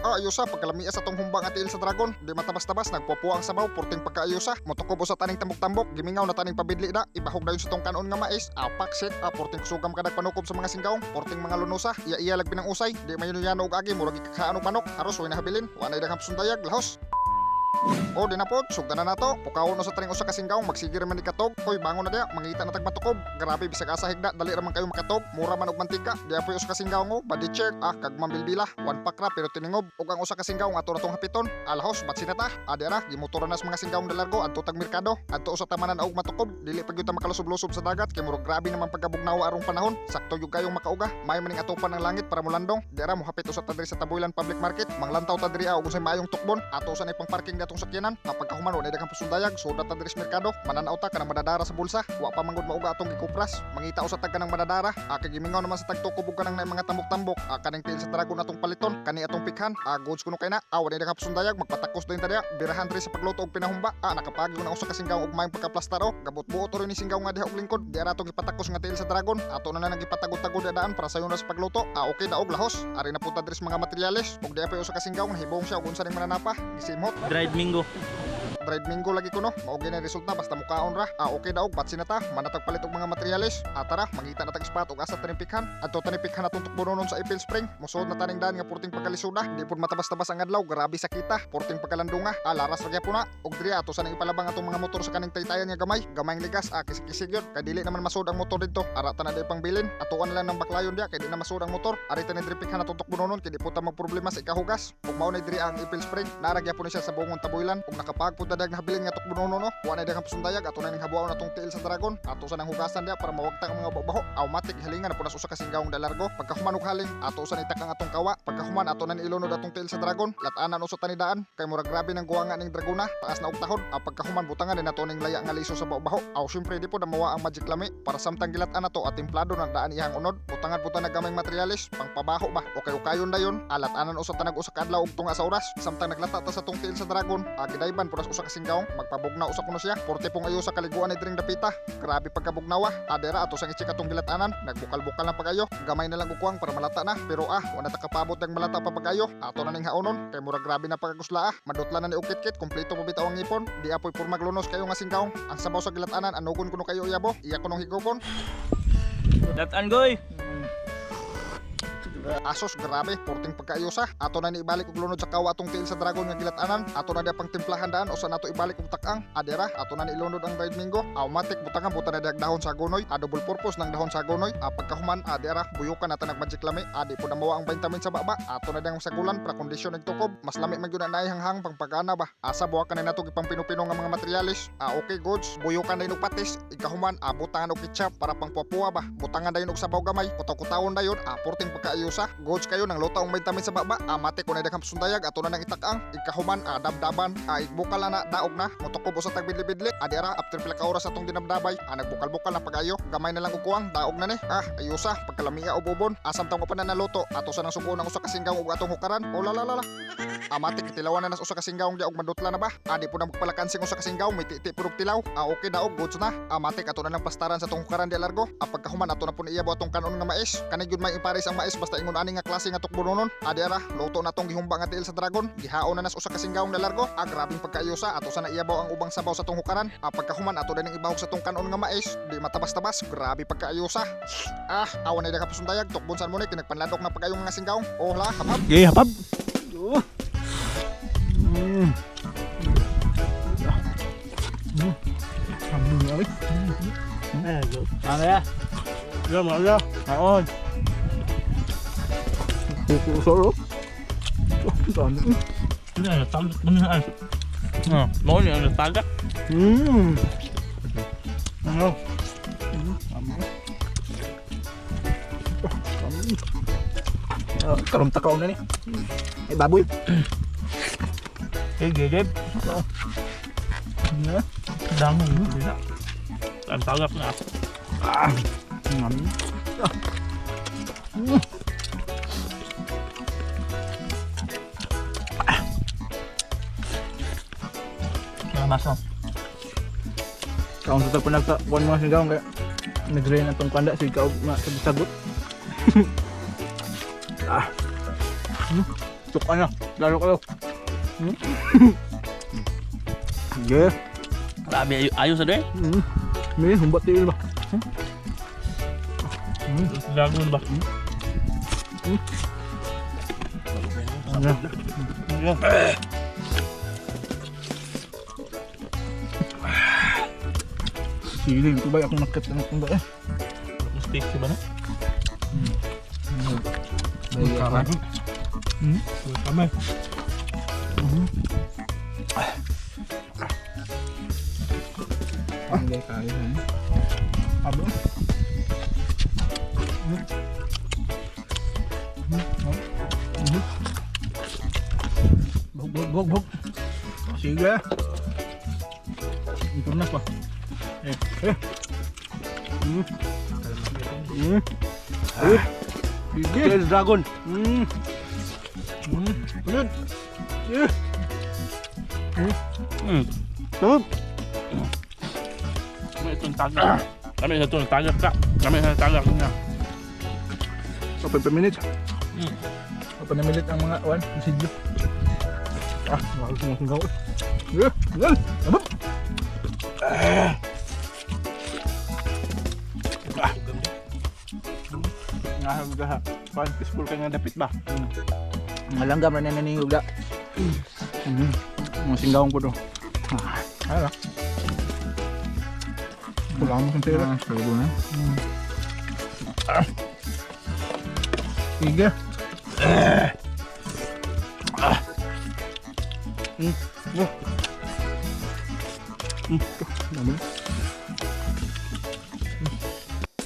Ah, ayusa pagkalamia sa tong humba nga tiil sa dragon. Di matabas-tabas, nagpupuwa ang sabaw, purting pagkaayusa. Motukob usa taning tambok-tambok, gimingaw na taning pabidli da. Ibahog dayon sa tong kanon nga mais. Apak shit, ah, purting kusugam kadag panukob sa mga singgawng, purting mga lunusa. Iya-iya lag pinang usay. Di mayunuyano og agi, murag gikakaan og manok. Aros way nahabilin, wa nay daghang sundayag, lahos. O di na pod, sugdan na nato. Pukawon na sa taning usa ka singgawng, magsige ra man ni katog. Hoy, bangon na diya, mangita na tag matukob. Grabe bisag asa higda, dali ra man kayo makatog. Mura man og mantika. Diya po'y usa ka singgawng o, body check. Ah, kag mambilbila. One pack ra pero tiningob. Ug ang usa ka singgawng ato ra tong hapiton. Alahos, batsi na ta. Adi ra, gimotoran na sa mga singgawng dalargo adto tag merkado. Adto usa tamanan og matukob. Dili pa gyud ta makalusob-lusob sa dagat kay murag grabe naman pagkabugnawa arong panahon. Sakto gyud kayong makauga. May maning atupan ng langit para molandong. Di ra mohapit usa ta diri sa Tabuilan Public Market. Manglantaw ta diri og unsay maayong tukbon. Ato usa na pang parking datong sakyanan. Kapag kahuman wa daghang pasundayag, suda ta diri sa merkado. Mananaw ta kanang madadara sa bulsa. Wa pa manggod mauga atong gikupras. Mangita usa tag kanang madadara. Kay gimingaw naman sa tagtukob og kanang naay mga tambok-tambok. Kaning tiil sa dragon atong paliton. Kani atong pikhan. Goods kuno kay na. Wa daghang pasundayag, magpatakos din ta diya. Birahan diri sa pagluto og pinahumba. Nakapagi na usa ka singgaw og maayong pagkaplastar o. Gabot buot ro ni singgaw nga diha og lingkod. Di ara atong gipatakos nga tiil sa dragon. Ato na lang gipatagod-tagod daan para sayon ra sa pagluto. Okay daog, lahos. Ari na punta diri sa mga materyales. Ug diha pa usa ka singgaw nahibong siya og unsa ning mananapa. Gisimhot. Dried mango. Dried mango lagi kuno. Mao gyud ang resulta basta mukaon ra. Okay daog, batsi na ta. Manatag palit og mga materyales. Tara, mangita na tag spot og asa taning pikhan. Adto taning pikhan atong tukbononon sa Eiffel Spring. Mosuod na taning daan nga purting pagkalisuda. Di pud matabas-tabas ang adlaw, grabe sa kita. Purting pagkalandunga. Laras ra gyapon na. Ug diri ato sa nang ipalabang atong mga motor sa kaning taytayan nga gamay. Gamayng ligas, kisig-kisig yun. Kay dili naman masud ang motor didto. Ara ta na di pangbilin. Atuan na lang ng baklayon diya kay di na masud ang motor. Ari ta ni diri pikhan atong tukbononon kay di po ta magproblema sa ikahugas. Ug mao na diri ang Eiffel Spring. Nara gyapon ni siya sa buong Tabuilan. Ug nakapagpud ta dag nahabilin nga tukbononon no. Wa na daghang pasundayag, ato na ning habuaon atong tiil sa dragon. Ato sa nang hugasan diya para mawagtang ang mga baho. Automatic halingan na po nas usa ka singgawng dalargo. Pagkahuman og haling, ato sa itakang atong kawa. Pagkahuman ato na ni ilunod atong tiil sa dragon. Latanan usa tanidaan kay murag grabe nang guwanga ning dragona. Taas na og tahod. Pagkahuman butangan din nato ning laya nga liso sa baho. Aw syempre di po na mawa ang magic lami para samtang gilatan nato at templado na daan iyang unod. Butangan butan na gamayng materyales pangpabaho ba. Okay ukayon dayon. Alatanan usa tanag usa ka adlaw og tunga sa oras. Samtang naglata ta sa tong tiil sa dragon, gidayban po nas usa ka singgawng magpabugnaw usa kuno siya. Porte pong ayo sa kaliguan ni dring dapita. Grabe pagkabugnawa. Adera ato sang i-check atong gilatanan. Nagbukal-bukal na pagayo. Gamay na lang kukuang para malata na. Pero wala ta kapabot ng malata pa pagayo. Ato na ning haonon kay murag grabe na pagkakusla ah. Madutla na ni ukit-kit, kompleto pa bitaw ang ngipon. Di apoy purmaglunos kayo nga singgawng. Ang sabaw sa gilatanan anugon kuno kayo yabo. Iya kunong higupon. Datan goy. Asos grabe, porting pagkaayusa. Ato na ni ibalik og lunod sa kawa atong tiil sa dragon nga gilatanan. Ato na diya pang timplahan daan o sa nato ibalik og takang. Adera, ato na ni ilunod ang dried mango. Automatic butangan butan na diag dahon sa gunoy. A double purpose ng dahon sa gunoy. Pagkahuman, adera, buyukan nato nag magic lami. Adi po na mawa ang vitamin sa baba. Ato na diyang sagulan para kondisyon ng tukob. Mas lami man gyud na hanghang pang pagana ba. Asa buwakan na nato gipang pino-pino nga mga materyales. Okay goods. Buyukan na og patis. Ikahuman, butangan og ketchup para pang puwa ba. Butangan dayon og sabaw gamay. Kutaw-kutawon dayon. Porting pagkaayusa. Goods kayo nang lutaong vitamin sa baba. Mate ko na daghang sundayag ato na nang itakang. Ikahuman, dabdaban, igbukal na na daog na. Motukob usa tag bidli-bidli. Adira after pila ka oras atong dinabdabay. Nagbukal-bukal na pagayo. Gamay na lang og kuwang, daog na ni. Ayusa pagkalamia og bubon. Asam taong pa na naluto. Ato sa nang sugo ng usa ka singgaw og atong hukaran. O la la la la. Amati kitilawan na nas usa ka singgaw di og madutla na ba. Adi po na magpalakansing usa ka singgaw, may titi purog tilaw. Okay daog, goods na. Amati ato na lang pastaran sa tong hukaran di largo. Pagkahuman ato na po ni iyabo atong kanon nga mais. Kani gyud may ipares ang mais basta ingon ani nga klase nga tukbononon. Adi ara, luto na tong gihumba nga tiil sa dragon. Gihaon na nas usa ka singgaw na largo. Grabing pagkaayusa, ato sa na iyabaw ang ubang sabaw sa tong hukaran. Pagkahuman ato din ang ibahog sa tong kanon nga mais. Di matabas-tabas, grabe pagkaayusa. Awan na kapasundayag, tukbon san mo ni kinagpanladok na pagayong mga singgaw. Oh la, habhab. Okay, hapab. Ano ya? Ya, ya. Aon. Soro. Ano, tagak mo na. Ah, mo ni ano tagak. Ano? Karom takaw na ni. Ay baboy. Hey, gigib. Na. Damo mo na. Ang tagak na. Masok. Kaon sa tapon nagka kuan mga sigaw kaya nagre na tong kanda sig kaog ma sagot. Tukan na. Lalo kayo. Yeah. Grabe ayo ayo sa dre. May humbat din ba? Dragon ba? Ano? Sige, ito ba akong nakit ng tunda eh. Mistake si ba na? Kamay. Kamay. Hindi kaya eh. Abo. Bog, bog, bog, bog. Sige. Ito na pa. Eh, eh. Eh. Sige. Tail dragon. Good. Eh. Sarap. May itong tagak. Kami sa itong tagak ka. Kami sa tagak niya. So, 5 minutes. Papanamilit ang mga one, sidyo. Ah, mahal ko mga gawa. Eh, yan. Abot. Ah. Ah. Nga ha. Pan peaceful ka nga dapit ba? Mga langgam na naningog da. Mga singgawang po do. Ah, ala. Wala mo kang pera. Ah, na. Ah. Sige. Ah. Oh. Dami.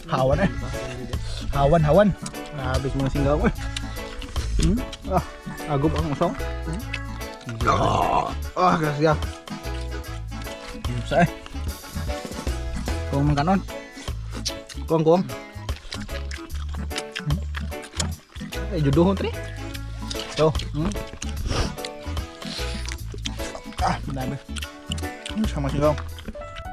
Hawan eh. Hawan, hawan. Nabis mga singgaw eh. Ah, agob ang usaw. Ah, ah, gracias. Sa eh. Kung man kanon. Kung kung. Eh, juduhon tre. To. Ah, dami. Sama singgaw.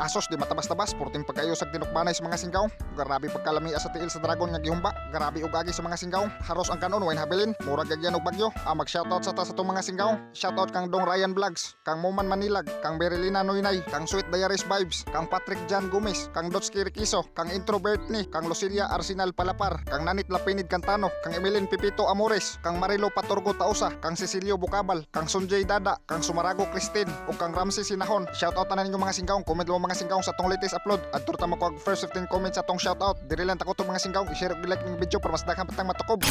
Asos di matabas-tabas, purting pagkayo sa tinukbanay sa mga singgaw. Grabe pagkalami sa tiil sa dragon nga gihumba. Grabe og agi sa mga singgaw. Haros ang kanon way habilin. Murag gagyan og bagyo. Ah, mag-shoutout sa ta sa tong mga singgaw. Shoutout kang Dong Ryan Vlogs, kang Moman Manilag, kang Berilina Noynay, kang Sweet Diaries Vibes, kang Patrick Jan Gomez, kang Dotski Riquiso, kang Introvert ni, kang Lucilia Arsenal Palapar, kang Nanit Lapinid Cantano, kang Emilin Pipito Amores, kang Marilo Patorgo Tausa, kang Cecilio Bukabal, kang Sunjay Dada, kang Sumarago Christine, ug kang Ramsey Sinahon. Shoutout tanan ninyo mga singgaw. Comment mo mga singgaw sa tong latest upload. Adto ta mo first 15 comments sa tong shoutout. Diri lang ta ko tong mga singgaw. I-share ug like ning video para mas daghan patang matukob.